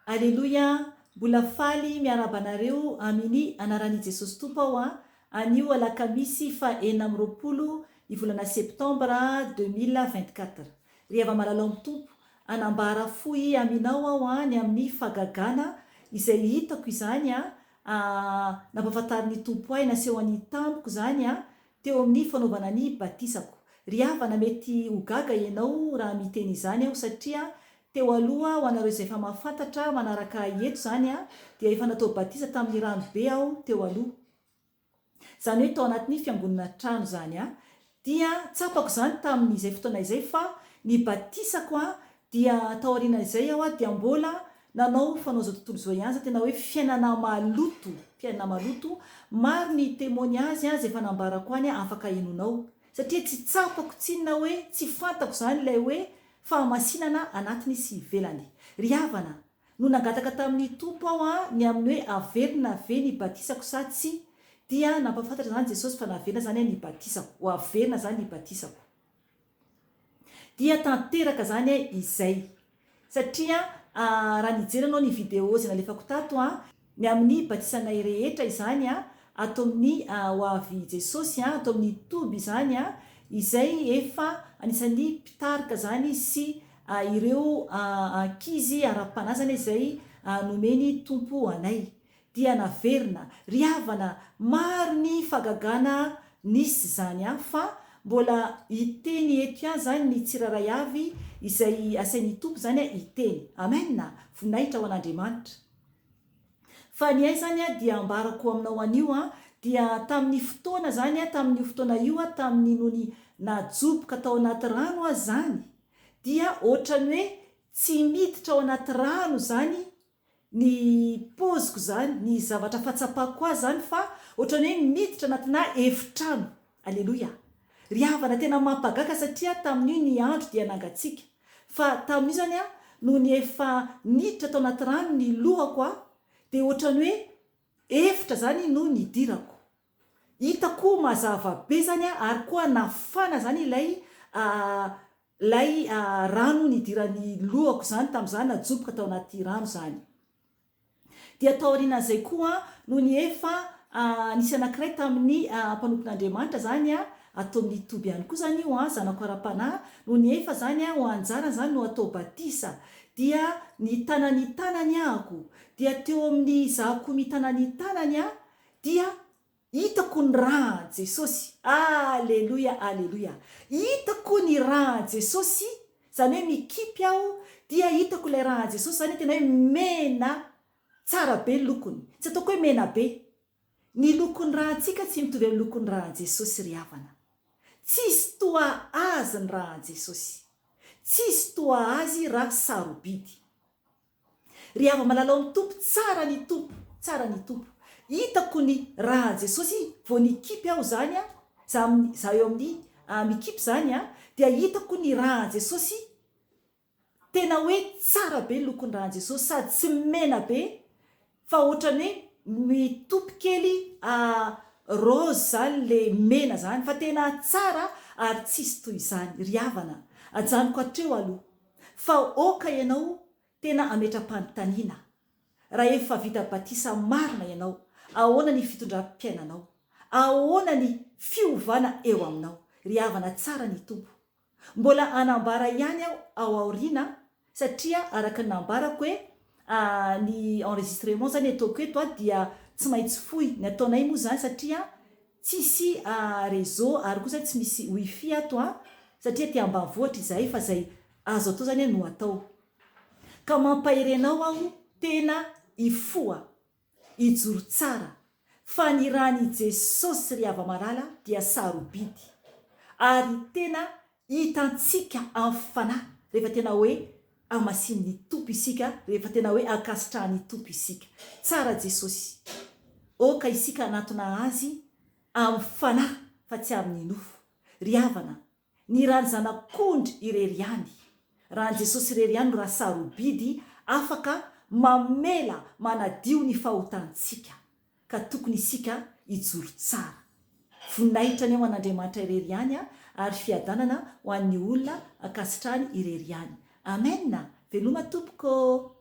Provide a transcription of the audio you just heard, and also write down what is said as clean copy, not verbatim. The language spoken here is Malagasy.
Aleloia! Mbola faly miarahaba anareo amini anaran i Jesosy Tompo aho a, anio alakamisy faha 26 ny volana septambra 2024. Ry hava-malala ao am Tompo, hanambara fohy aminao aho a ny amin'ny fahagagana izay hitako izany a, nampahafantarin'ny Tompo ahy, nasehony tamiko izany a, teo amin'ny fanaovana ny batisako. Ry havana, mety ho gaga ianao raha miteny izany aho satria teo aloha, ho anareo izay efa mahafantatra, manaraka ahy eto izany, dia efa natao batisa tamin'ny rano be aho teo aloha. Izany hoe tao anatin'ny fiangonana trano izany. Dia tsapako izany tamin'izay fotoana izay fa ny batisako dia taorian'izay aho dia mbola nanao fanao izao tontolo izao ihany, izany tena hoe fiainana maloto, fiainana maloto, maro ny témoignage izay efa nambarako any afaka henonao, satria tsy tsapako tsinona hoe, tsy fantako izany ilay hoe fahamasinana anatiny sy ivelany. Ry havana, no nangataka tamin'ny Tompo aho ny amin'ny hoe averina ve ny batisako sa tsia, dia nampahafantatra izany Jesosy fa naverina izany ny batisako, ho averina izany ny batisako. Dia tanteraka izany izay. Satria raha nijery ianao ny video izay nalefako tato, ny amin'ny batisanay rehetra izany ato amin'ny ho avy Jesosy, ato amin'ny toby izany, izay efa anisan'ny mpitarika izany sy ireo ankizy ara-panahy izany izay nomen'ny Tompo anay. Dia naverina. Ry havana, maro ny fahagagana nisy izany an, fa mbola hiteny eto ihany izany ny tsirairay avy izay asain'ny Tompo izany an hiteny. Amen! Voninahitra ho an'Andriamanitra. Fa ny ahy izany an dia ambarako aminao anio an, dia tamin'ny fotoana izany an, tamin'io fotoana io an, tamin'ny nony najoboka tao anaty rano aho izany, dia ohatran'ny hoe tsy miditra ao anaty rano izany ny paoziko zany, ny zavatra fahatsapako azy zany fa ohatran'ny hoe miditra anatinà efitrano. Aleloia! Ry havana tena mampagaga satria tamin'io ny andro dia nangatsiaka. Fa tamin'io zany aho nony efa niditra tao anaty rano ny lohako aho dia ohatran'ny hoe efitra zany no nidirako. Hitako mazava be zany ary koa nafana zany ilay ilay rano nidiran'ny lohako zany tamin'izaho najoboka tao anaty rano zany. Dia taorianan'izay koa nony efa nisy anankiray tamin'ny mpanompon'Andriamanitra zany ato amin'ny toby ihany koa zany io zanako ara-panahy, nony efa zany ho anjarany zany no atao batisa dia nitana ny tanany ahako dia teo amin'ny izaho koa mitana ny tanany aho Dia hitako ny rà Jesosy. Aleloia aleloia. Hitako ny rà Jesosy, izany hoe mikipy aho dia hitako ilay rà Jesosy, izany hoe tena hoe mena tsara be ny lokony. Tsy ataoko hoe mena be. Ny lokon'ny ràntsika tsy mitovy amin'ny lokon'ny rà Jesosy ry havana. Tsisy toa azy ny rà Jesosy. Tsisy toa azy rà sarobidy. Ry hava-malala ao amin'ny Tompo, tsara ny Tompo, tsara ny Tompo. Hitako ny raha Jesosy vao nikipy aho zany a, za za eo amin'ny mikipy zany a, dia hitako ny raha Jesosy, tena hoe tsara be ny lokon'ny raha Jesosy, sady tsy mena be fa ohatran'ny hoe mitopy kely rose zany le mena zany, fa tena tsara ary tsisy toy izany. Ry havana, ajanoko hatreo aloha. Fa oka ianao tena ametra-panontaniana, raha efa vita batisa marina ianao, ahoana ny fitondram-piainanao? Ahoana ny fiovana eo aminao? Ry havana tsara ny Tompo. Mbola hanambara ihany aho ao aoriana satria araka ny nambarako hoe ny enregistrement zany ataoko eto dia tsy maintsy fohy, ny ataonay moa izany satria Tsisy réseau ary koa zany tsy misy wifi ato an, satria aty ambanivohitra izahay fa zay azo atao zany no atao. Ka mampahery anao aho tena hifoha, hijoro tsara fa ny ran'i Jesosy ry hava-malala dia sarobidy ary tena hitantsika amin'ny fanahy rehefa tena hoe hamasinin'ny Tompo isika, rehefa tena hoe ankasitrahan'ny Tompo isika. Tsara Jesosy. Aoka isika hanatona Azy amin'ny fanahy fa tsy amin'ny nofo. Ry havana, ny ran'ny Zanak'ondry irery ihany, ran'i Jesosy irery ihany no ra sarobidy afaka mamela, manadio ny fahotantsika. Ka tokony isika hijoro tsara. Voninahitra anie ho an'Andriamanitra irery ihany ary fiadanana ho an'ny olona ankasitrahany irery ihany. Amen! Veloma tompoko ô!